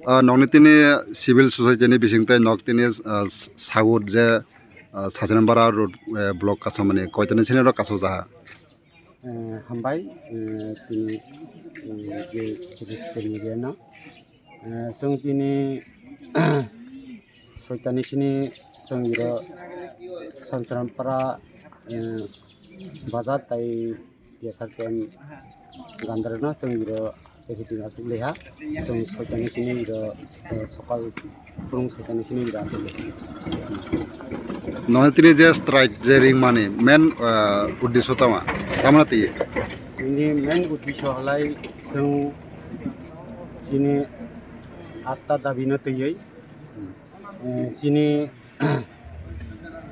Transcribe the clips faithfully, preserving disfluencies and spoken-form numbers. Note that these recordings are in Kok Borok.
Ah, nokni tini civil society ni bising tei nok tini, ah, s-, sago je, ah, Sachinampara road, eh, block kasamani koitani sini rok kaso jaha. Eh, hambai, eh, tini, eh, je civil society ni reno. Eh, chwng tini soitani sini chwng iro Sachinampara, eh, bazar tai T S R camp gandar no chwng iro Ehiting aswk leha, chwng soitani sini iro, eh, sokal phrung soitani sini iro aswk leha. Nohai tini je strike je ringmani main, eh, uddesho tama, tamna twi? Chini main uddesho halai chwng chini atta dabi no twiwi, eh, chini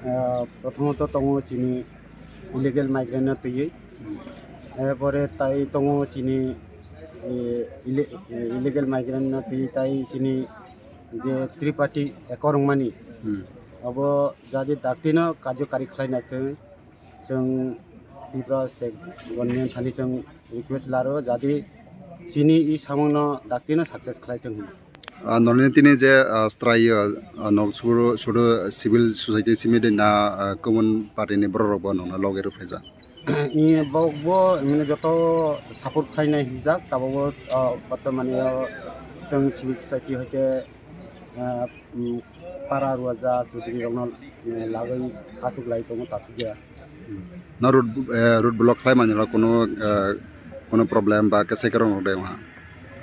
Ah, prothomot tongo chini illegal migrant no twiwi. Erpore tai tongo chini, eh, ille-, eh, illegal migrant no twiwi tai chini je triparty accord wngmani. Hmm. Abo jadi daktino karjokari khlai naitwi chwng Tripura state government thani chwng request laro jadi chini i samungno daktino success khlai thung. Ah, nonini tini je, ah, strai, ah, ah, nok suru, suru civil society simi de na, ah, common party ni borok rok bo nongna loge rw phaijak. Ni bok bo mane joto support khlainai hinjak, tabok bo, ah, bortomani o chwng civil society hoite, ah, mm, para ruaja sudri rokno, eh, lagwi aswk lai tongo tasuk ya. No road, eh, road block khlai mani rok kuno, eh, kuno problem ba kese kerong rok de ma.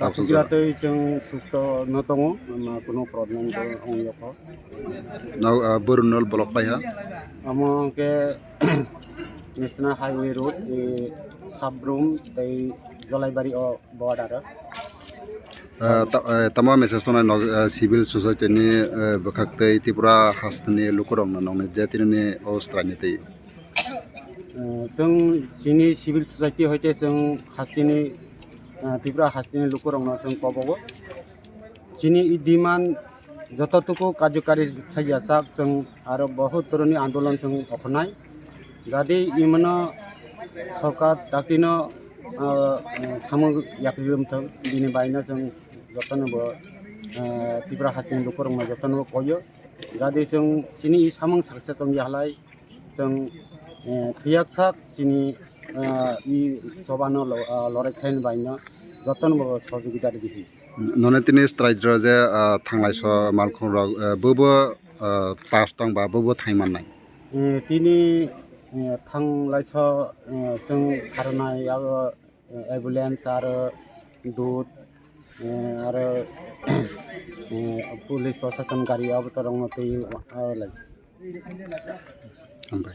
Tasuk ya tei chwng susto no tongo, ma kuno problem to ong yokho. No, eh, borun no block khlai ha. Amo ke National Highway Road, eh, Sabrum tei Jolaibari o border. Eh, ta-, eh, tamo message tongnai nog, eh, civil society ni, eh, bwkhak tei Tripura hasteni lukurokno nongni je tinini o straini twi. Eh, chwng chini civil society hoite chwng hasteni, eh, Tripura hasteni lukurokno chwng kobogo. Chini i demand joto tuku karjokari khlaiya sak chwng aro bohut dhoroni andolon chwng okhornai. Jadi imano sorkar daktino, ah, samung yapri rum thang bini baino chwng jotono bo, ah, Tripura hasteni lukurokno jotono bo koyo. Jadi chwng chini i samung success wngya halai chwng, eh, phiyak sak chini, ah, i chobano lo-, ah, lorai khlaini baino jotono bo sojogita rwdi. Nono tini strike rw je, ah, thanglaiso malkhung rok, eh, bobo, ah, pass tong ba bobo thai mannai. Eh, tini, eh, thanglaiso, eh, chwng sarnai abo, eh, ambulance aro dud, eh, aro, eh, police prosason gari abo to rwngno twi, ah, lai. Hambai.